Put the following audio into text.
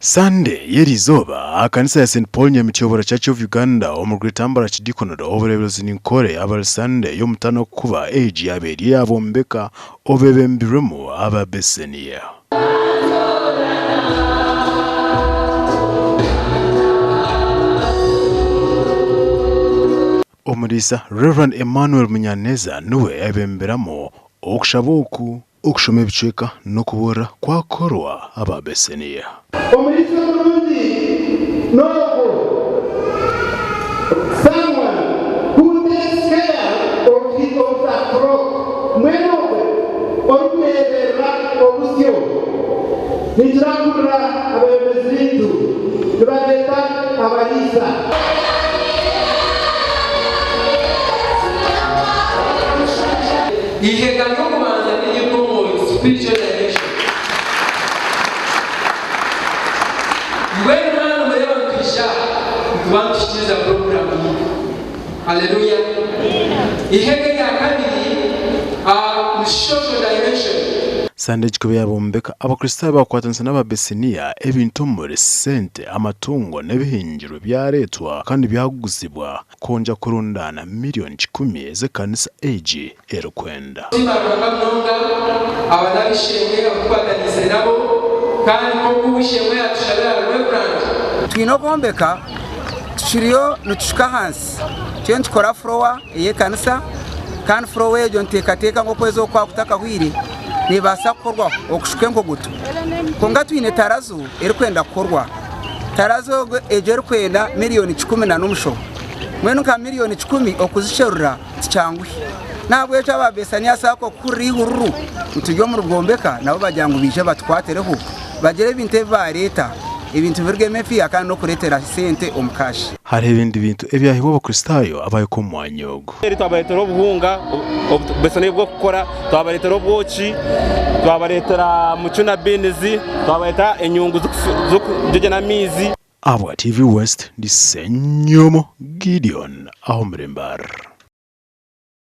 Sande y'eriizooba aha kanisa ya St Paul Nyamityobora Church of Uganda omu Great Ambara Archidiaconate obureeberezi Ninkore abari Sande y'omutaano kuba egi yaaba eri eyabombeka obebembirwemu aba Bethania. Omuriisa Rev. Emmanuel Munyaneza niwe yayebemberamu okushaba oku. Okushoma ebicweka n'okubuurira kwakorwa aba Besenia. Omuriisa omurungi n'ogwo, someone who takes care of his or her flock, mbwenu ogwe orikureeberera obusyo. Ninkira kuhurira abeebembezi baitu nibabeeta abariisa. Eihega ry'okubanza n'ery'eby'omwoyo, spiritual dimension. Mbwenu hanu mureeba nitwija aha, nituba nituhikiiriza puroguraamu yaitu. Haleluya! Eihega erya kabiri ni social dimension. Sande egi ku yaabombeka, Abakristaayo baakwatanisa n'Ababesinia ebintu omuri sente, amatungo n'ebihingirwe byareetwa kandi byaguzibwa kwongyera kurundaana miriyoni kikumi ez'ekanisa egi erikwenda. Nsiima Ruhanga munonga aba n'ab'eishe-emwe abu tukwataniise nabo, kandi nk'oku ow'eishe-emwe yaatushabira Rev. Twine okwombeka tukiriyo nitushuka ahansi turiyo nitukora furowa ey'ekanisa kandi furowa egyo nituteekateeka ngu okwezi oku kwaba kutakahwire neebaasa kukorwaho okushuka enkogoto kwonka twine tarazo erikwenda kukorwa. Tarazo egyo erikwenda miriyoni kikumi n'omushoho mbwenu nka miriyoni kikumi okuzisherura tikyanguhi. N'ahabw'ekyo aba Besania Sacco kuhurira eihururu ngu turi omu rwombeka nabo bagira ngu baije batukwatireho bagire ebintu ebi baareeta, ebintu birugemu efiiha kandi n'okureetera sente omu kaashi. Hariho ebindi bintu ebyahebwa Abakristaayo abahika omu mwanya ogu. Twabareetera obuhunga, obusani bw'okukora, twabareetera obwoki, twabareetera mucuna beans, twabareetera enyungu z'okugyogya n'amaizi. Ahabwa TV West, ndi Ssenyomo Gideon aho omuri Mbarara.